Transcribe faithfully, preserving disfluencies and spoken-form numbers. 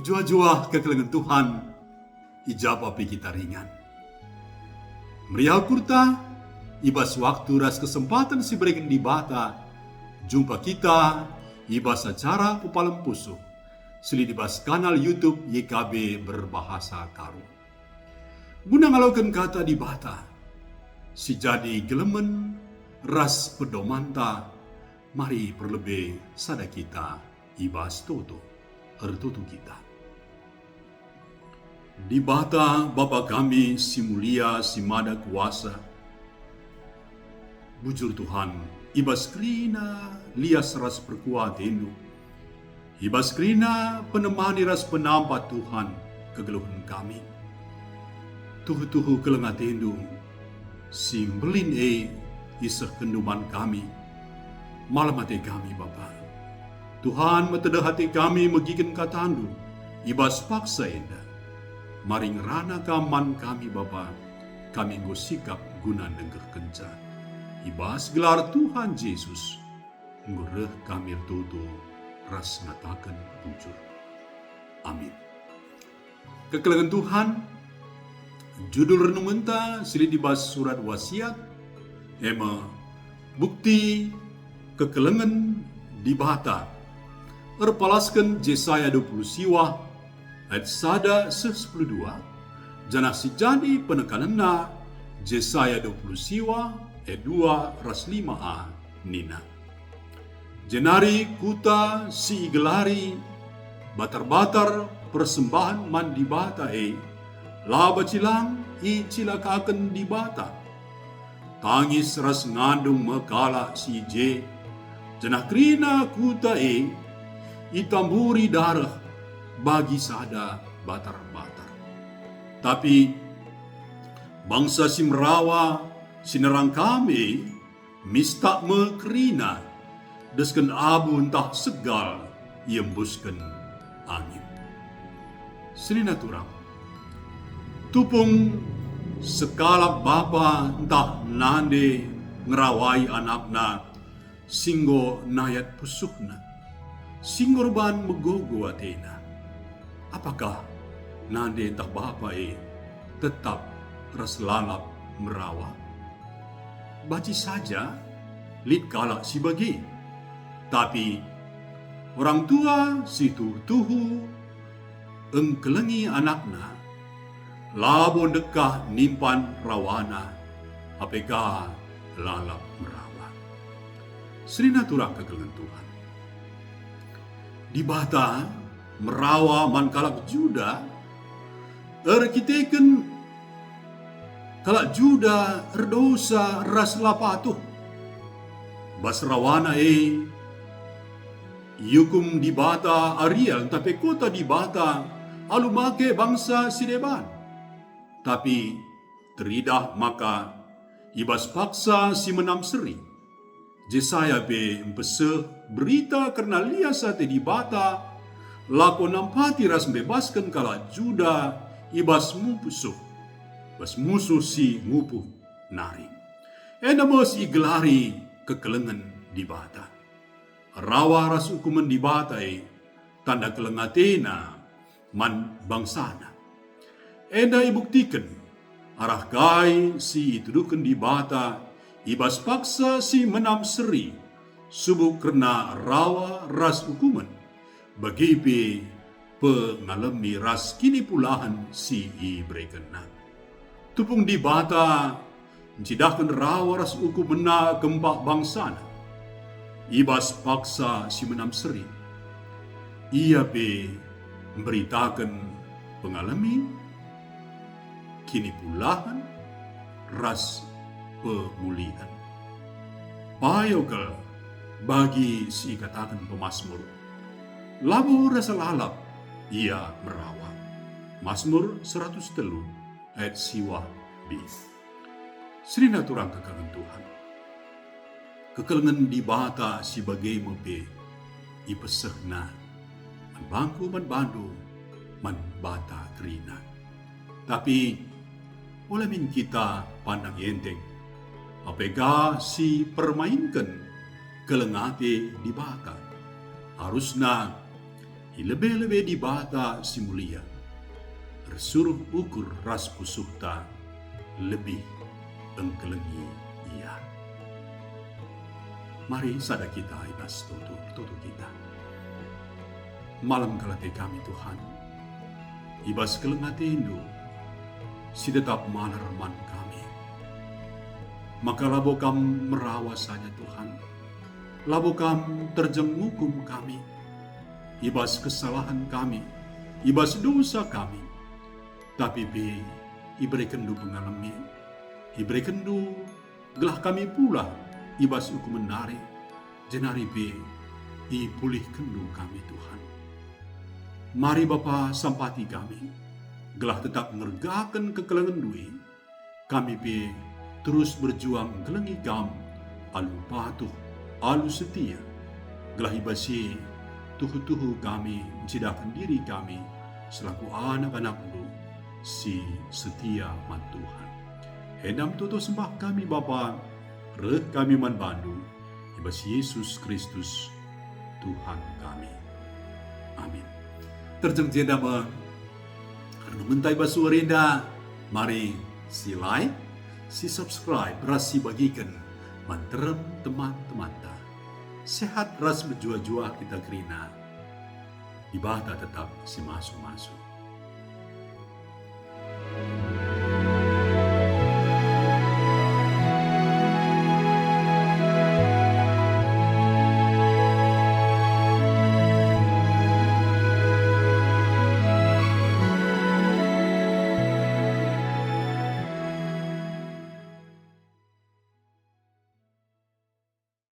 Juah-juah kekelengen Tuhan, i ja pe kita ringan. Meriah ukurta, i bas waktu ras kesempaten si ibereken Dibata, jumpa kita i bas acara Pepalem Pusuh, si lit i bas kanal YouTube Y K B Berbahasa Karo. Guna ngaloken Kata Dibata, si jadi gelemen ras pedomanta, mari perlebe sada kita i bas toto. Ertoto kita. Dibata, Bapa kami si mulia, si mada kuasa, bujur Tuhan, i bas kerina lias ras perkuah ateNdu, i bas kerina penemani ras penampat Tuhan kegeluhen kami. Tuhu-tuhu keleng ateNdu si mbelin e isehkenNdu man kami. Malem ate kami, Bapa. Tuhan, metedeh ate kami megiken KataNdu i bas paksa enda. Mari ngerana Kam man kami, Bapa, kami enggo sikap guna ndenggehkenca. I bas gelar Tuhan Jesus, enggo reh kami ertoto ras ngataken bujur. Amin. Kekelengen Tuhan, judul renungenta si lit i bas surat Wasiat, e me bukti kekelengen Dibata. Erpalasken Jesaya dua puluh siwah ayat sada seh sepuluh dua, janah si jadi penekanenna Jesaya dua puluh siwah ayat dua ras lima a nina, "Jenari kuta si igelari batar-batar persembahen man Dibata e, la banci lang icilakaken Dibata. Tangis ras ngandung me kalak si i je, janah kerina kuta e itamburi dareh bagi sada batar-batar. Tapi bangsa si merawa si nerang Kam e, mistak me kerina, desken abu ntah segal iembusken angin." Senina turang, tupung sekalak bapa ntah nande ngerawai anakna si enggo nayat pusuhna, si enggo erban megogo atena. Apakah nande ntah bapa e tetap ras lalap merawa? Banci saja lit kalak si bage. Tapi orang tua si tuhu-tuhu engkelengi anakna, labo ndekah nimpan rawana, ape ka lalap merawa. Senina turang kekelengen Tuhan. Dibata merawa man kalak Juda erkiteken kalak Juda erdosa ras la patuh. Bas rawana e iukum Dibata Ariel ntah pe kota Dibata alu make bangsa si deban. Tapi teridah maka i bas paksa si menam seri, Jesaya pe mpeseh berita kerna lias ate Dibata, lako nampati ras mbebasken kalak Juda i bas musuh, bas musuh si ngupuh nari. Enda me si igelari kekelengen Dibata. Rawa ras ukumen Dibata e tanda keleng ateNa man bangsaNa. Enda ibuktiken arah kai si ituduhken Dibata i bas paksa si menam seri, subuk kerna rawa ras ukumen, bage pe pengalemi ras kinipulahen si iberekenNa. Tupung Dibata ncidahken rawa ras ukumenNa kempak bangsaNa i bas paksa si menam seri. Ia pe mberitaken pengalemi, kinipulahen, ras pemulihen. Payo kal bagi si ikataken pemasmur, "Labo rasa lalap ia merawa." Masmur seratus telu ayat siwah b. Senina turang kekelengen Tuhan. Kekelengen Dibata si bage me pe ipesehNa man bangku, man bandu, man banta kerina. Tapi ola min kita pandang enteng, ape ka si permainken keleng ate Dibata. Arusna I lebe-lebe Dibata si Mulia, ersuruh ukur ras pusuhta lebih engkelengi Ia. Mari sada kita i bas toto, toto kita. Malem kal ate kami, Tuhan, i bas keleng ateNdu si tetap maler man kami. Maka labo Kam merawa saja, Tuhan, labo Kam terjeng ngukum kami i bas kesalahen kami, i bas dosa kami, tapi pe iberekenNdu pengalemi, iberekenNdu gelah kami pulah i bas ukumen nari, jenari pe ipulihkenNdu kami, Tuhan. Mari Bapa, sampati kami, gelah tetap ngergaken kekelengenNdu e, kami pe terus berjuang ngelengi Kam alu patuh, alu setia, gelah i bas e tuhu-tuhu kami ncidahken diri kami selaku anak-anakNdu si setia man Tuhan. Enda me toto sembah kami, Bapa, reh kami man baNdu, i bas Yesus Kristus, Tuhan kami. Amin. Terjeng jenda me renungenta i bas wari enda, mari si like, si subscribe, ras si bagiken man nterem teman-temanta. Sehat ras mejuah-juah kita kerina. Dibata tetap si masu-masu.